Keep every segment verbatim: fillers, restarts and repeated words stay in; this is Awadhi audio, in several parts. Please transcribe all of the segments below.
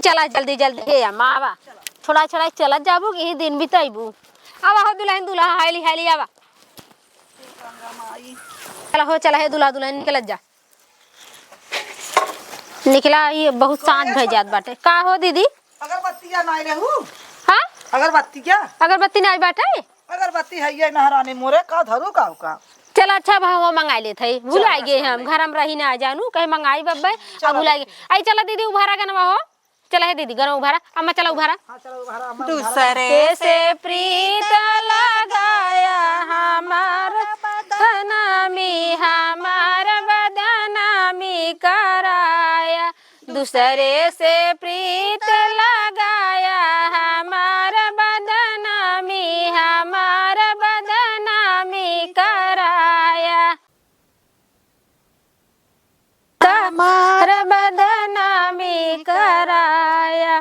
चला जल्दी जल्दी, हे अम्मा, आवा। छोड़ा छोड़ा चलत जाबू कि यही दिन बितैबू। आवा हो दुलहिन, दुलहा, हाली हाली आवा। चला हो, चला हे दुलहा दुलहिन, निकलत जा। निकला, ये बहुत सांझ भई जात बाटे। का हो दीदी? अगरबत्तिया नाई लेहू? हाँ? अगरबत्तिया? अगरबत्ती नाई बाटे? अगरबत्ती है ये नहरानी मोरे, का धरू का ओका? चला अच्छा, अब हम वो मंगाई लेत हई, भुलाई गए हम, घर में रही ना जानू, कहे मंगाई बब्बे, चला अब भुलाई गए। बच्ची। आई चला दीदी, उभारा गनवा हो, चला हे दीदी, गनवा उभारा, अम्मा चला उभारा। हाँ, चला उभारा, अम्मा उभारा। दूसरे से प्रीत लगाया हमार बदनामी, हमार बदनामी कराया। दूसरे से प्रीत लगाया, हमार बदनामी, हमार बदनामी कराया। हमार बदनामी कराया।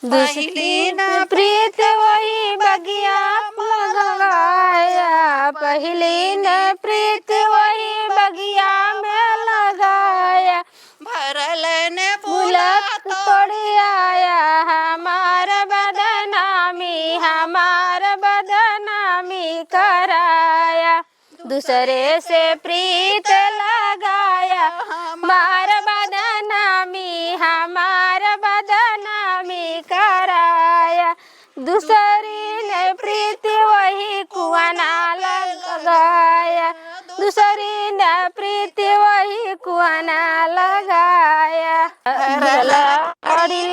दूसरी न प्रीत वही बगिया में लगाया, पहली न प्रीत वही बगिया में लगाया। भरल न मुलक तोड़ी आया, हमार बदनामी, हमार बदनामी कराया। दूसरे से प्रीत लगाया, हमार बदनामी, हमार बदनामी कराया। दूसरी ने प्रीत वही कुआना लगाया, दूसरी ने प्रीत वही कुआना लगाया। लकड़ी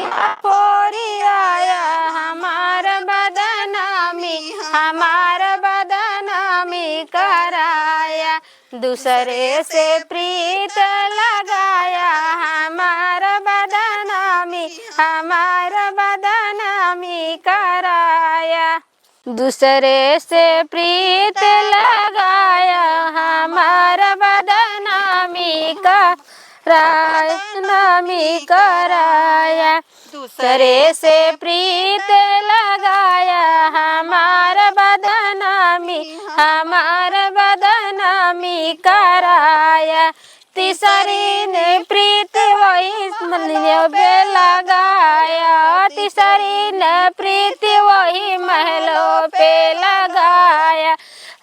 फोरी आया, हमार बदनामी, हमार बदनामी कराया। दूसरे से प्रीत लगाया, हमार बदनामी, हमार बदनामी कराया। दूसरे से प्रीत लगाया, हमार बदनामी कराया, बदनामी कराया। दूसरे से प्रीत लगाया, हमार बदनामी, हमार बदनामी कराया। तीसरी ने प्रीत वही महलों पे लगाया, तीसरी ने प्रीत वही महलों पे लगाया।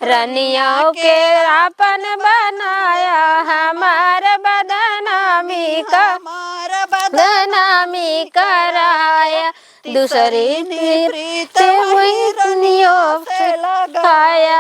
रनिया के आपन बनाया, हमार बदनामी का, हमार बदनामी कराया। दूसरी ने प्रीत वही रनियों से लगाया,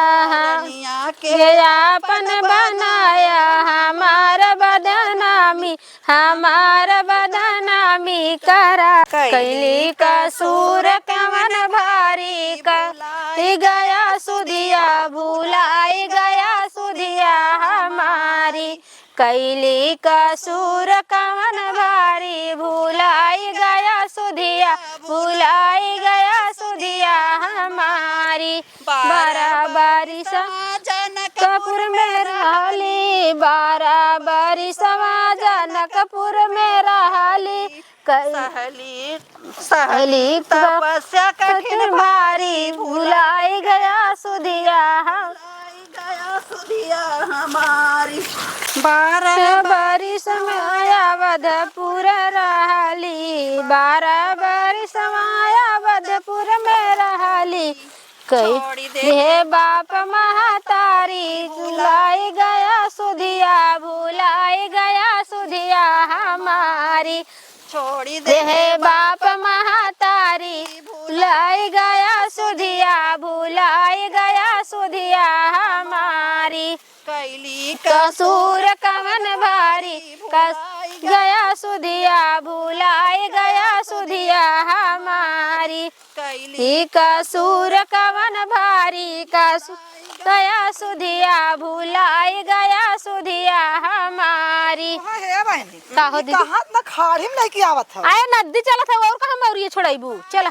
रनिया के आपन बनाया, हमार बदनामी, हमार बदनामी करा। कैली कसूर कवन भारी, भुलाई गया सुधिया, भुलाई गया सुधिया हमारी। कैली कसूर कवन भारी, भुलाई गया सुधिया, भुलाई गया सुधिया हमारी। बारह बरिस जनकपुर में रहली, बारह बरिस जनकपुर में रहली। कई सहली, सहली तपस्या कठिन भारी, भुलाई गया सुधिया हम, भुलाई गया सुधिया हमारी। बारह बरिस में अवधपुर रहली, बारह बरिस में अवधपुर में रहली। कई छोड़ी दे देहे बाप महतारी, भुलाई गया सुधिया, भुलाई गया सुधिया हमारी। छोड़ी देहे बाप महतारी, भुलाई गया सुधिया, भुलाई गया सुधिया हमारी। कैली कसूर कवन भारी, कस गया सुधिया, भुलाई गया सुधिया हमारी। कैली कसूर कवन भारी, कस गया सुधिया, भुलाई गया सुधिया हमारी। हाँ, हे बहिनी, का हो ई दीदी? कहाँ इतना खाड़ी में लेके आवत हो? आए नदी चलत है, और कहाँ मौरिये छोड़ाइबू? चला।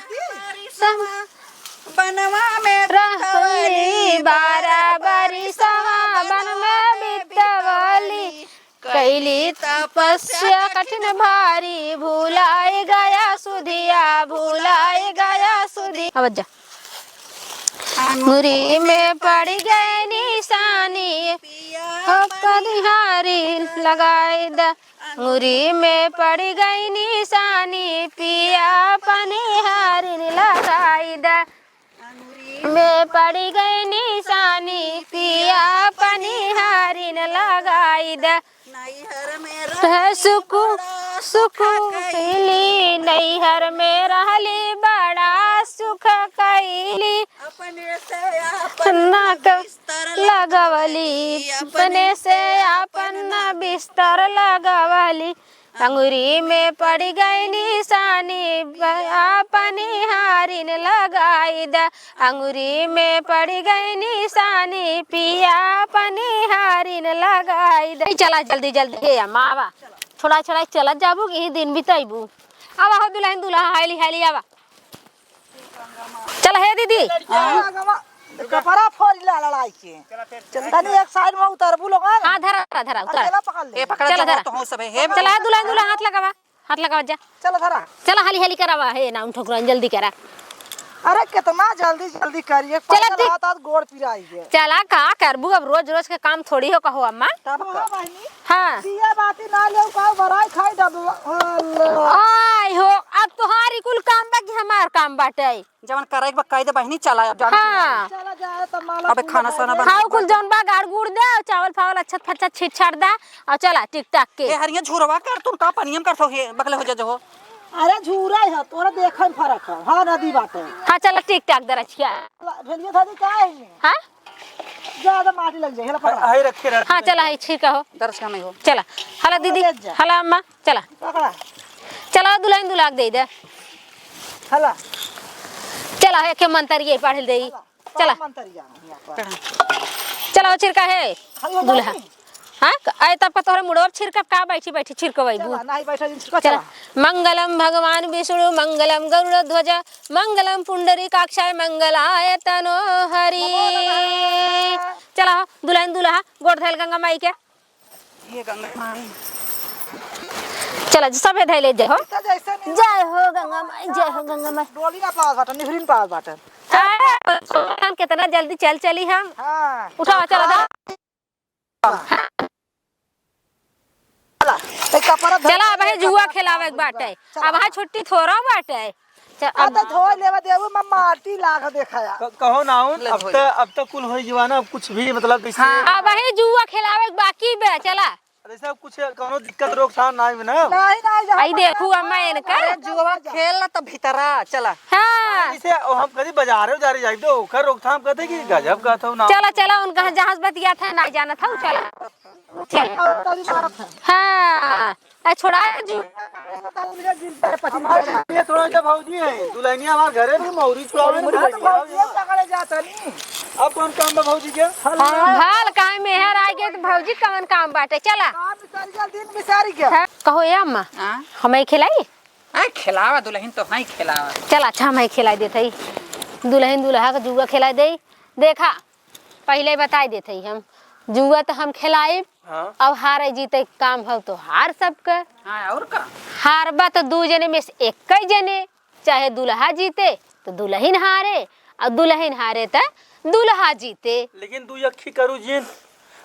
बनवा में रहली, बारह बरिसवा बन में बितवली। कैली तपस्या कठिन भारी, भुलाई गया सुधिया, भुलाई गया सुधिया। अब जा। अंगुरी में पड़ गए निशानी, पिया हो कनिहारी लगाई द। अंगुरी में पड़ गई निशानी, पिया पनिहारिन लगाई द। अंगुरी में पड़ गई निशानी, पिया पनिहारिन लगाई द। नैहर में है रहली सुख, बड़ा सुख सुख कैली। कैली, नैहर में रहली बड़ा सुख कैली। अपने से आपन ना क-, बिस्तर लगवली, लगवली, अपने से आपन ना बिस्तर लगवली। अंगुरी में पड़ गई निशानी, ब-, आ पनिहारिन लगाई द। अंगुरी में पड़ गई निशानी, पिया पनिहारिन लगाई द। चला जल्दी जल्दी, हे अम्मा, आवा। छोड़ा छोड़ा चलत जाबू, यही दिन बिताइबू। आवा हो दुलहिन, दुलहा, हाली हाली आवा। चल हे दीदी। हाँ। कपड़ा फोड़ ला लड़ाई के। तनी एक साइड में उतरबू लोगन। हाँ, धरा, धरा, धरा, उतरा। अकेला पकड़ ले। ए, पकड़ चला, जा, धरा। तो हो सब है, हे चला, बाबा। दुलहिन, दुलहा, हाथ लगावा, हाथ लगावा जा। चला, धरा। चला, हाली, हाली करावा, हे ना, उन ठोकरन, जल्दी करा। अरे, कितना जल्दी, जल्दी करिए, चला, पैदल ठीक। हाथ, हाथ गोड़ पिराई है। चला, का करबू, अब रोज, रोज के काम थोड़ी हो, कहो अम्मा। तब का? बहिनी, हाँ। दिया बाती ना लेउ, का बराई खाई डबवा। अल्लाह। आय हो, अब तोहारी कुल काम बा कि हमार काम बाटे? जवन करे के बा, कह दे बहिनी, चला अब जाने हाँ। चला जाए तो माला अबे पूजा खाना साना करे। बना। खाओ कुल जौन बा, गाड़ गुड़ दे, और चावल फावल अच्छा फच्चा छीट छाट दे, और चला टिक टाक के। ए हरिया झुरवा कर, तू का पनियम कर सो हे, बगले हो जा जो। अरे झूरा है, तोरा देखे में फर्क है। हाँ, नदी बाटे। हाँ, चला टिक टाक दे रचिया। भेलिया थादी का है ये? हाँ? ज्यादा माटी लग जाए, हेला पकड़ा। हाय रखे रखे। हाँ, चला है, छिड़का हो। दर्शन नहीं हो। चला। हला दीदी, ले जा। हला अम्मा। चला। पकड़ा। चला, दुलहिन दुलहा के दे दे। हला। चला, एके मंतरिये पढ़ देई। हला। चला। मंतरिया, यहाँ पर। चला, ओ छिड़का है। हला, दुलहा। नहीं। हाँ, क-, आए तब का तोहरे मुड़वा पे छिड़कब का बैठी बैठी छिड़कवैबू। चला, नहीं बैठा जिन छिड़का, चला। चला। मंगलम भगवान विष्णु, मंगलम गरुड़ ध्वज, मंगलम पुंडरीकाक्षाय, मंगलाय तनो हरि। नमो नमः। चला हो, दुलहिन दुलहा, गोड़ धइल गंगा माई के। ये गंगा माई। चला, सभे धइले जय हो। तो जैसे नहीं जय हो गंगा माई, जय हो गंगा माई। डोली ना पावत बाटन, निहुरी ना पावत बाटन। अरे, हम कितना जल्दी चल चली हम। हाँ। उठावा, चला, चला। चला। ए, कपड़ा धर चला, अब है जुआ खेलावे के बाटे। चला। अब है छुट्टी थोड़ा बाटे। च-, आ, अब तो धोए लेवा देबू, मैं माटी लाग देखाया। क-, कहो ना, उन, ले अब धोए त, ले। अब त कुल होई जवाना, अब कुछ भी, मतलब, कैसे हाँ। अब है जुआ खेलावे के बाकी बे, चला। अरे, सब कुछ, कौनो दिक्कत, रोकथाम ना आवे ना। नहीं, नहीं, यहाँ आई पर देखू, अम्मा, इनका। अरे, जुआ खेल ना, तो भीतरा, चला। हाँ। इसे, ओ, हम कभी बाजारे उजारे जाइब, तो ओकर रोकथाम कहते कि गजब कहत हो ना। चला, चला, उनका जहाज बतिया था, ना जाना था, चला। चला। और तोरी मारत है। हाँ। आ, छोड़ा दे। ये थोड़ा सा भौजी है, दुल्हनिया हमार घरे भी मौरी छुड़ावे में भौजी है। पकड़े जाता नहीं। अब कौन काम बा भौजी के? भाल काहे मेहर आ गए तो भौजी कवन काम बाटे? चला। काम बिसारी के, दिन बिसारी के। हाँ, कहो ए अम्मा, हाँ? हम ही खिलाई? आ, खिलावा दुल्हन तो हाँ ही खिलावा। चला, अच्छा, हम ही खिलाई देत हई। दुल्हन दुल्हा का जुआ खिलाई दे। देखा, पहिले बताई देत हई हम, जुआ तो हम खिलाइब, हाँ। अब हारे जीते काम हौ तोहार सबके। हाँ, और का? हारबा तो दू जने में से एक ही जने, चाहे दुल्हा जीते तो दुल्हन हारे, और दुल्हन हारे तो दुल्हा जीते। लेकिन दू अखी करू जिन,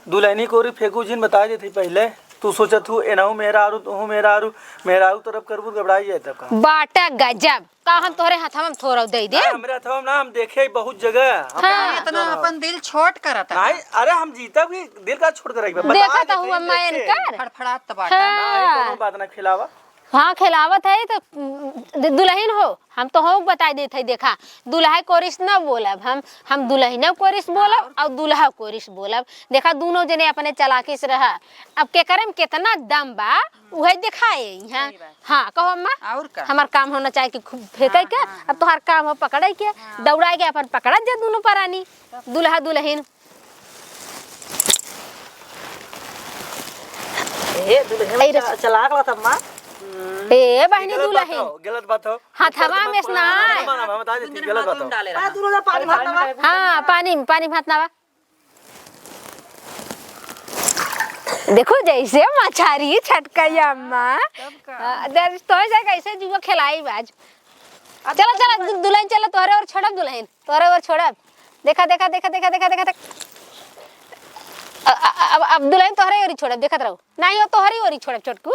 दुल्हनी कोरी फेंकू जिन, बताई देत हई पहिले। तू सोचत हूँ एनहू मेहरारू, तोहू मेहरारू, मेहरारू तरफ करबू, गबड़ाई जाए तब का। बाटा गजब। का हम तोहरे हथवा में थोड़ा दे दे? ना, हमरे हथवा में ना, हम देखे ही बहुत जगह। हम हाँ। इतना अपन दिल छोट करत है। नहीं, अरे हम जीतब कि दिल का छोट करेगी? बता देखा देते तो हुआ हैं, मैं देखे। इनकर। फड़फड़ात तो बाटा। हाँ। नहीं, कोनो बात ना, खिलावा। हाँ, खिलावत है तो, उम, दु-, दुल्हन हो, हम तो हो बताई देत है, देखा, दुल्हा कोरिस ना बोलब हम, हम दुल्हन कोरिस बोलब और दुल्हा कोरिस बोलब। देखा, दोनों जने अपने चालाकी से रहा। अब केकरे में कितना दम बा, उहे दिखाए यहाँ। सही बात। हाँ, कहो अम्मा। और का? हमार काम होना चाहिए कि खूब फेंके हाँ, के। हाँ, अब हाँ। तोहार काम हो पकड़े के, हाँ। दौड़ाए के अपन पकड़त जा दोनों परानी, तब। दुल्हा दुल्हन। ए, दुल्हन ऐ रे। चला, चला गलत अम्मा। ए, बहिनी गलत बात दुल्हन। हो, गलत बात हो। हाथवा में स्नान। हम, हम, हम बता देती, गलत बात हो। डाले रहा। आ, दोनों जन पानी भात ना बा। हाँ, पानी, पानी भात ना बा। देखो जैसे मछारी छटकैया अम्मा। तब का? आ, दे, तो जाए कैसे जुआ खिलाई बाज। चला, चला, दु-, दुल्हन चला, तोहरे और छोड़ब दुल्हन, तोहरे और छोड़ब। देखा, देखा, देखा। अ-, अ-, अब, अब दुलहिन तोहरे ओरी छोड़ब, देखत रहो। नाहीं हो, तोहरी ओरी छोड़ब छोटकू,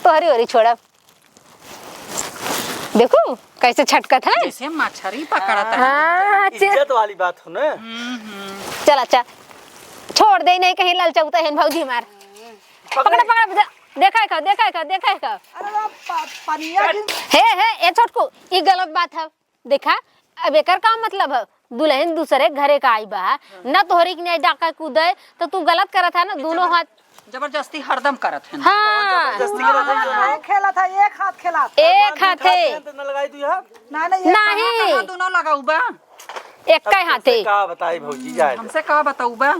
तोहरी ओरी छोड़ब। देखू कैसे छटकत है। जैसे मछरी पकड़त है। हाँ, चे- इज्जत वाली बात हो ना। हम्म, हम्म। चल अच्छा, छोड़ दे, नहीं कहीं ललचौता है भौजी मार। पकड़, पकड़, दे- देखा है खाओ, देखा है खाओ, देखा है खाओ। अरे वो प-, पनिया भी हे, हे, ए छोटकू, ई गलत बात है। देखा, अब एकर का मतलब है? दुलहिन दूसरे घरे का आई बा, ना तोहरी के नहीं डाका कूदे, तो तू गलत करत है ना, दोनों हाथ। जबरदस्ती हरदम करत है। हाँ। जबरदस्ती करत है, दोनों हाथ खेलत है, एक हाथ खेलत। एक हाथ है। तो न लगाई तू यहाँ। ना, ना, ये नहीं। कहाँ दोनों लगाऊ बा? एक का हाथे। हमसे का बताई भौजी, जाए दे। हमसे का बताऊ बा?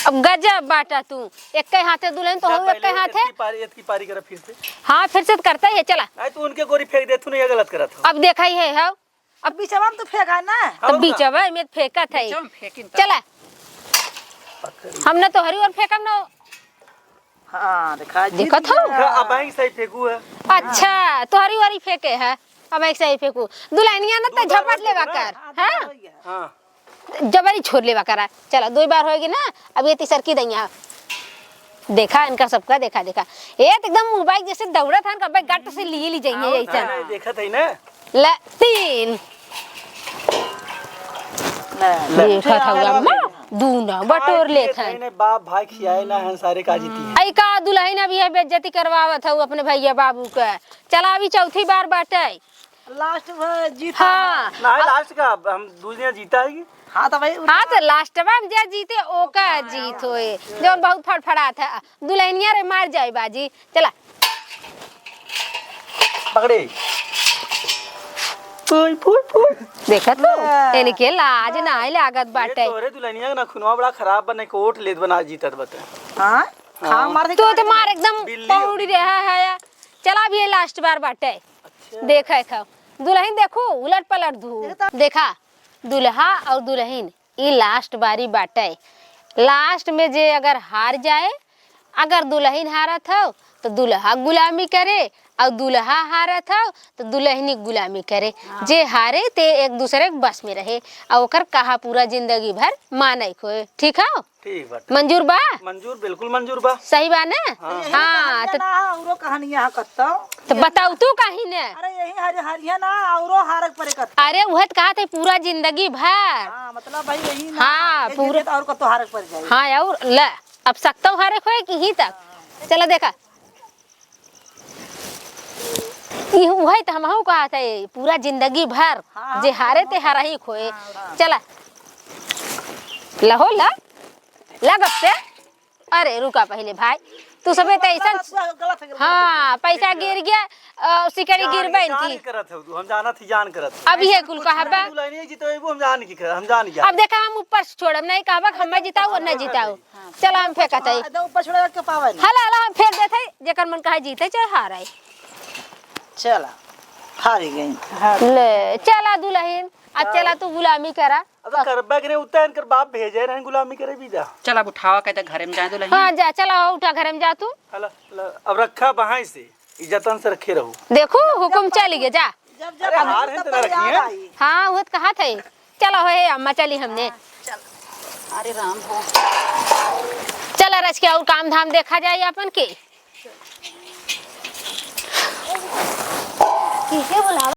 अब गजब बाटा तू, एक का हाथे दुलहिन तो जा हो, एक पहले का हाथे। एतकी पारी, एतकी पारी कर फिर से। हाँ, फिर से तो करता ही है, चला। नहीं, तू उनके गोरी फेंक दे, तू नहीं, ये गलत करत हो। अब देखा ही है, हाँ। अब बीचवा में तो फेंका ना। तो और का? बीचवा में फेंकत है। बीचवा में फेंकिन त। चला। हम ना तोहरी ओर फेंकब ना। हाँ, देखा जी देखत हो? दिया। हाँ, अब भाई सही फेंकू है। अच्छा, तोहरी ओरी फेंके है, अब एक सही फेंकू। दुलहिनिया ना तो दो बार झपट लेवा कर, हाँ? हाँ। जबरी छोड़ लेवा करा। चला, दो बार होएगी ना, अब ये तीसर की दैया। देखा इनका सबका, देखा, देखा। ये तो एकदम मोबाइल जैसे दौड़त हन, कबे गट से लिए ली जाइए हाँ, ऐसा। नहीं, देखत है ना। ले, तीन। ले, ले। देखत हवा अम्मा, दूना बटोर लेत हन। नहीं, बाप भाई खियाए ना हन, सारे का जीती हैं। आई का दुलहिन अभी है बेइज्जती करवावत हऊ अपने भैया बाबू के। चला, अभी चौथी बार बाटे। लास्ट में जीत हाँ। है। ना, लास्ट का, हम दुनिया जीता है कि? हाँ, तो भाई हाँ, तो लास्टवा में जे जीते, ओका जीत होए, जौन बहुत फड़फड़ात है। दुलहिनिया रे मार जाए बाजी। चला। पकड़े। पुई, पुई, पुई। देखत हो? हाँ। इनके लाज नाहीं लागत बाटे। तोहरे दुलहिनिया के नखुनवा बड़ा खराब बने, कोट लेत बना जीतत बटे। हाँ? हाँ। खा मार दे तू तो मार एकदम बिल्ली हो। पौड़ी रहा है। चला, अभी ये लास्ट बार बाटे। अच्छा। देखा है खाओ। दुलहिन देखू, उलट पलट धू। देखा। देखा, दुलहा और दुलहिन, ई लास्ट बारी बाटे। लास्ट में जे अगर हार जाए, अगर दुलहिन हारत हो, तो दुलहा गुलामी करे, और दुलहा हारत हो, तो दुलहिनी गुलामी करे। हाँ। जे हारे, ते एक दूसरे के बस में रहे, और ओकर कहा पूरा जिंदगी भर माने खोए। ठीक हो? ठीक बाटे। मंजूर बा? मंजूर, बिल्कुल मंजूर बा। सही बा ना? हाँ। यही हाँ, कहानिया तो ना, औरो कहानिया है कत्तो। तो बताऊ तू कहीं ने। अरे यही हरि-, हरिया ना, औरो हारक परे कत्तो। अरे उहे तो कहा थे पूरा जिंदगी भर। हाँ, मतलब भाई यही ना, हाँ, ये पूरा। जीते तो और कत्तो हारक पड़ जाए। हाँ, और ले, अब सकतो हारक होए कि ही तक। चला देखा। ई उहे त हमहू कहत है, पूरा जिंदगी भर हाँ, जे हारे ते हरही खोए। हाँ, हाँ। चला। लहो ला, ला गप से। अरे रुका पहिले भाई, तू सबे त ऐसन गलत है, गलत है, गलत है। हाँ, पैसा गिर गया, अ, सिकड़ी गिर बन जान की। करत हो तू, हम जानत ही जान करत। अब ये कुल कहबा। दुलहिनिया जीतबे, हम जान की कर, हम जान गया। अब देखा हम ऊपर से छोड़ब, नहीं कहबा कि हम जिताऊ और न जिताऊ। हाँ। चला, हम फेंकत हई। एकदम ऊपर छोड़ा के पावे ना। हला, हला, हम फेंक देत हई, जेकर मन कहे जीते चाहे हारे। चला, हार गई। ले, चला दुलहिन, अब चला तू गुलामी करा। अब करबा के नहीं, उतना इनकर बाप भेजे रहन गुलामी करे बीजा। चला, अब उठावा, कहते घरे में जाए दुलहिन। हाँ, जा, चला, उठा, घरे में जा तू। हला, हला, अब रखा बहाई से। ई जतन से रखे रहू। देखू, हुकुम चल गए, जा। जब, जब अरे, हार है तो ना रखिए। हाँ, वो तो कहा थे। चलो, हे अम्मा, चली हमने। हाँ, चल। अरे राम हो। चला, रच के और काम धाम देखा जाए अपन के। किसे बुलावा?